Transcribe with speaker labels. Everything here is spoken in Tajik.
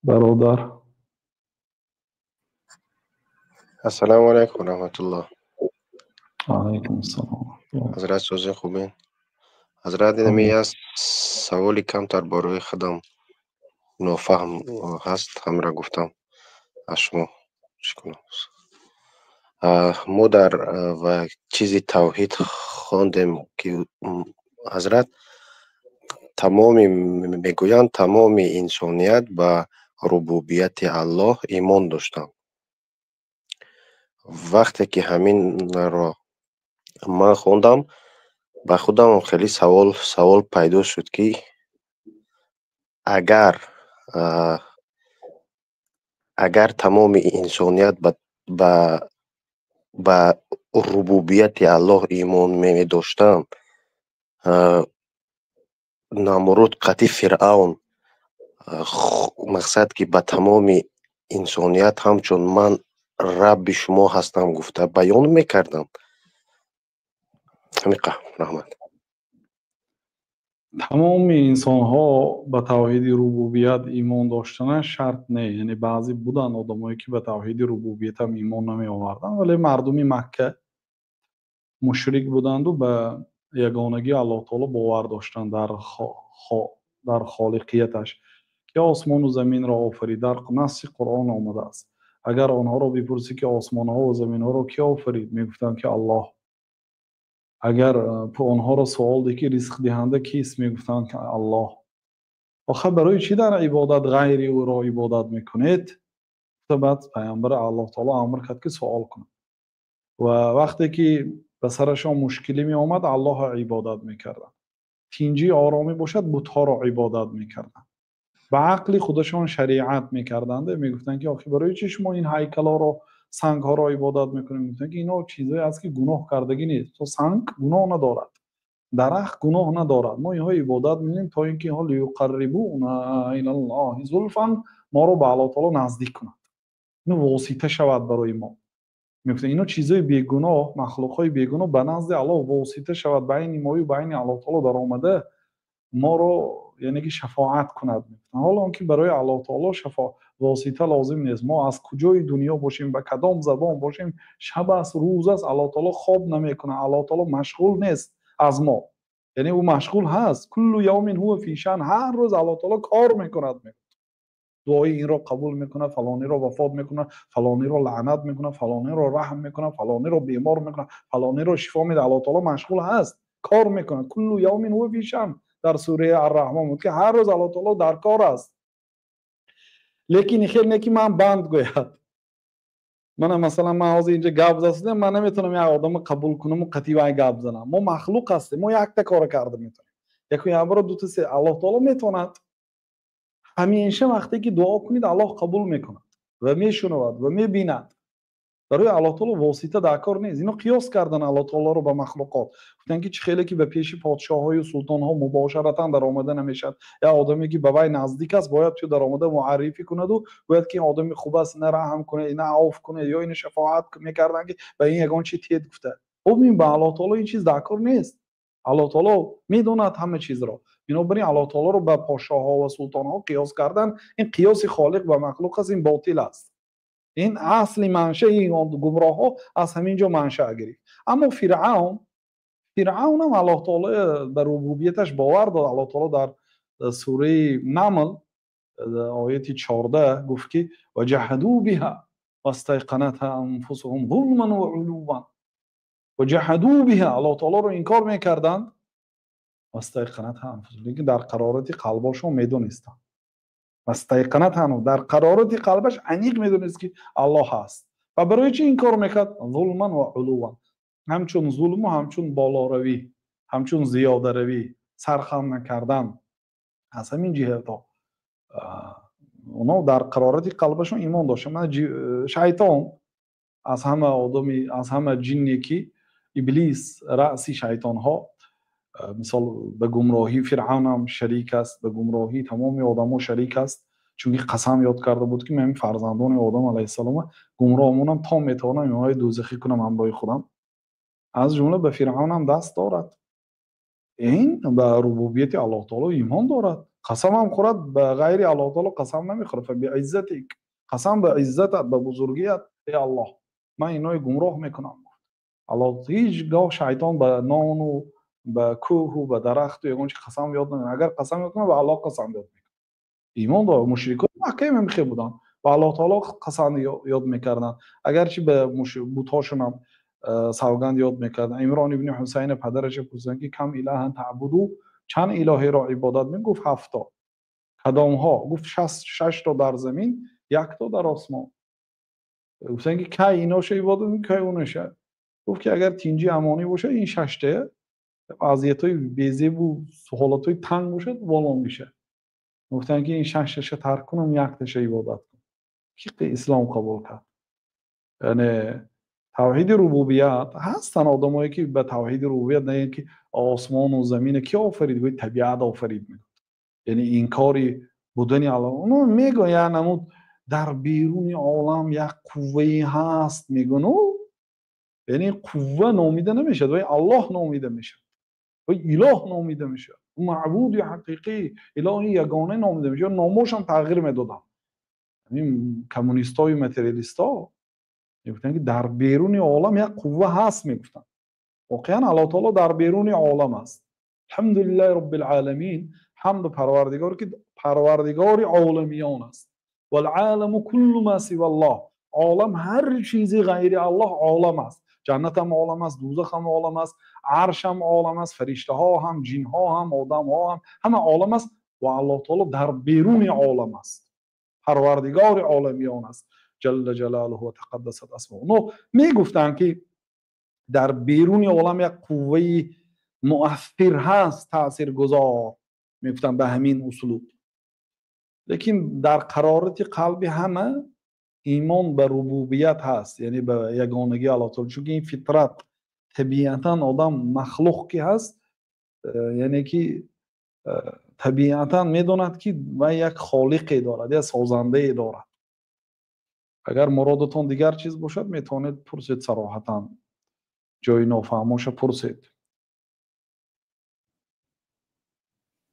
Speaker 1: Бародар.
Speaker 2: Ассалому алайкум ва раҳматуллоҳ.
Speaker 1: Алайкум ассалом.
Speaker 2: Ҳазрат, сӯзи хубен. Ҳазрат, инами як саволи камтар барои худам нофаҳм ҳаст, ҳамра гуфтам аз шумо чӣ кунам. Мо дар ва чизи тавҳид хондем, ки ҳазрат тамоми мегӯянд, тамоми инсоният ба рубубияти Аллоҳ имон доштанд. Вақте ки ҳаминро ман хондам, ба худам хеле савол пайдо шуд, ки агар тамоми инсоният ба рубубияти Аллоҳ имон медоштанд, Намруд қати Фиръавн мақсад ки ба тамоми инсоният ҳамчун ман рабби шумо ҳастам гуфта баён мекардам. Ҳамиқа, раҳмат.
Speaker 1: Тамоми инсонҳо ба тавҳиди рубубият имон доштанаш шарт не. Яъне баъзе буданд одамое, ки ба тавҳиди рубубият ҳам имон намеоварданд, вале мардуми Макка мушрик буданду ба ягонагии Аллоҳ таоло бовар доштанд дар холиқияташ, ки осмону заминро офарид. Дар насси Қуръон омадааст. Агар онҳоро бипурсӣ, ки осмонҳо ва заминҳоро кӣ офарид, мегуфтанд, ки Аллоҳ. Агар онҳоро суол диҳӣ, ки ризқдиҳанда кист, мегуфтанд, ки Аллоҳ. Охир барои чӣ дар ибодат ғайри ӯро ибодат мекунед? Баъд пайғамбар Аллоҳ таоло амр кард, ки суол кунад. Ва вақте ки ба сарашон мушкилӣ меомад, Аллоҳро ибодат мекарданд. Тинҷӣ оромӣ бошад, бутҳоро ибодат мекарданд. Ба ақли худашон шариат мекарданд, мегуфтанд, ки охир барои чӣ шумо ин ҳайкалҳоро, сангҳоро ибодат мекунед? Мегуфтанд, ки инҳо чизҳое аст, ки гуноҳ кардагӣ нест. То санг гуноҳ надорад, дарахт гуноҳ надорад. Мо инҳо ибодат мекунем, то ин ки инҳо лиюқаррибуна илаллоҳи зулфан, моро ба Аллоҳ таоло наздик кунад, ино восита шавад барои мо. Мегуфтанд, ино чизҳои бегуноҳ, махлуқҳои бегуноҳ ба назди Аллоҳ восита шавад, байни мою байни Аллоҳ таоло даромада моро, яъне ки шафоат кунад. Ҳоло он ки барои Аллоҳ таоло восита лозим нест. Мо аз куҷои дунё бошем, ба кадом забон бошем, шаб аст, рӯз аст, Аллоҳ таоло хоб намекунад. Аллоҳ таоло машғул нест аз мо, яъне ӯ машғул ҳаст. Куллу явмин ҳува фи шаън, ҳар рӯз Аллоҳ таоло кор мекунад, дуои инро қабул мекунад, фалониро вафот мекунад, фалониро лаънат мекунад, фалониро раҳм мекунад, фалониро бемор мекунад, фалониро шифо медиҳад. Аллоҳ таоло машғул ҳаст, кор мекунад. Куллу явмин ҳува фи шаън дар сураи Ар-Раҳмон буд, ки ҳар рӯз Аллоҳ таоло дар кор аст. Лекин хел не, ки ман банд гӯяд. Мана масалан, ман ҳозир инҷа гап задам, ман наметавонам як одамро қабул кунаму қатъи вай гап занам. Мо махлуқ ҳастем, мо якта кора карда метавонем, яку якбора дута, се. Аллоҳ таоло метавонад ҳамеша. Вақте ки дуо кунед, Аллоҳ қабул мекунад ва мешунавад ва мебинад. Барои Аллоҳ таоло восита дар кор нест. Ино қиёс кардан Аллоҳ таолоро ба махлуқот. Гуфтанд, ки чӣ хеле ки ба пеши подшоҳою султонҳо мубошаратан даромада намешавад, як одаме, ки ба вай наздик аст, бояд ту даромада муаррифӣ кунаду бояд ки ин одами хуб аст, ина раҳм кунед, ина авф кунед ё ина шафоат мекарданд, ки ба ин ягон чи тед гуфта. Хуб, ин ба Аллоҳ таоло ин чиз дар кор нест. Аллоҳ таоло медонад ҳама чизро. Бинобар ин Аллоҳ таолоро ба подшоҳҳо ва султонҳо қиёс кардан, ин қиёси холиқ ба махлуқ аст, ин ботил аст. Ин асли маншаи гумроҳҳо аз ҳамин ҷо маншаъ гирифт. Аммо Фиръавн, Фиръавнам Аллоҳ таоло ба рубубияташ бовар дод. Аллоҳ таоло дар сураи Намл ояти 14 гуфт, ки ваҷаҳаду биҳа вастайқанатҳа анфусуҳум зулман ва улуван. Ваҷаҳаду биҳа, Аллоҳ таолоро инкор мекарданд, вастайқанатҳа анфусуҳум, лекин дар қарорати қалбошон медонистанд. Вастайқанатҳа, дар қарорати қалбаш аниқ медонист, ки Аллоҳ ҳаст. Ва барои чӣ инкор мекард? Зулман ва улуван, ҳамчун зулму ҳамчун болоравӣ, ҳамчун зиёдаравӣ, сархам накардан. Аз ҳамин ҷиҳато онҳо дар қарорати қалбашон имон доштанд. Шайтон аз ҳама одами, аз ҳама ҷинне, ки Иблис раъси шайтонҳо, мисол, ба гумроҳии Фиръавнам шарик аст, ба гумроҳии тамоми одамҳо шарик аст, чунки қасам ёд карда буд, ки ман фарзандони Одам алайҳиссалома гумроҳ монам, то метавонам инҳои дӯзахӣ кунам ҳамроҳи худам. Аз ҷумла ба Фиръавнам даст дорад. Ин ба рубубияти Аллоҳ таоло имон дорад. Қасамам хӯрад, ба ғайри Аллоҳ таоло қасам намехӯрад. Фабииззатик, қасам ба иззатат, ба бузургият, эй Аллоҳ, ман инои гумроҳ мекунам. Аллоҳ ҳеҷ гоҳ шайтон ба нону ба кӯҳу ба дарахту ягон чи қасам ёд намекунад. Агар қасам ёд кунад, ба Аллоҳ қасам ёд мекунад. Имон дор. Мушрикон Маккаи мехе буданд, ба Аллоҳ таоло қасам ёд мекарданд, агарчи ба бутҳошонам савганд ёд мекарданд. Имрон ибни Ҳусайна падараша пурсиданд, ки кам илаҳан таъбуду, чанд илоҳеро ибодат мекунӣ? Гуфт: ҳафто. Кадомҳо? Гуфт: шашто дар замин, якто дар осмон. Гуфтанд, ки кай иноша ибодат мекунӣ, кай уноша? Гуфт, ки агар тинҷи амонӣ бошад, ин шаштая, азиятҳои безебу ҳолатҳои танг бошад, боло мешавад. Гуфтанд, ки ин шашташа тарк кунам, якташа ибодат кун. Ки ислом қабул кард. Яъне тавҳиди рубубият ҳастанд одамое, ки ба тавҳиди рубубият не, ки осмону замина ки офарид? Гӯи табиат офарид, мегӯяд. Яъне инкори будани Аллоҳ. Оно мегӯянд, намуд дар беруни олам як қуввае ҳаст, мегӯну, яъне қувва номида намешавад, вай Аллоҳ номида мешавад, вай илоҳ номида мешавад, маъбуди ҳақиқӣ, илоҳи ягона номида мешавад. Номошам тағйир медоданд коммунистою материалистҳо. Мегуфтанд, ки дар беруни олам як қувва ҳаст. Мегуфтанд, воқеан Аллоҳ таоло дар беруни олам аст. Алҳамдулиллаҳи роббил оламин, ҳамду Парвардигор, ки Парвардигори оламиён аст. Валъаламу куллу ма сиваллоҳ, олам ҳар чизи ғайри Аллоҳ олам аст. Ҷаннат ҳам олам аст, дӯзах ҳам олам аст, арш ҳам олам аст, фариштаҳо ҳам, ҷинҳо ҳам, одамҳо ҳам, ҳама олам аст. Ва Аллоҳ таоло дар беруни олам аст, Парвардигори оламиён аст, ҷалла ҷалолуҳу ва тақаддасат асмоу. Но мегуфтанд, ки дар беруни олам як қувваи муассир ҳаст, таъсиргузор, мегуфтанд ба ҳамин услуб. Лекин дар қарорати қалби ҳама имон ба рубубият ҳаст, яъне ба ягонагии Аллоҳ таоло, чунки ин фитрат, табиатан одам махлуқ ки ҳаст, яъне ки табиатан медонад, ки вай як холиқе дорад, як созандае дорад. Агар муродатон дигар чиз бошад, метавонед пурсед, сароҳатан ҷои нофаҳмоша пурсед.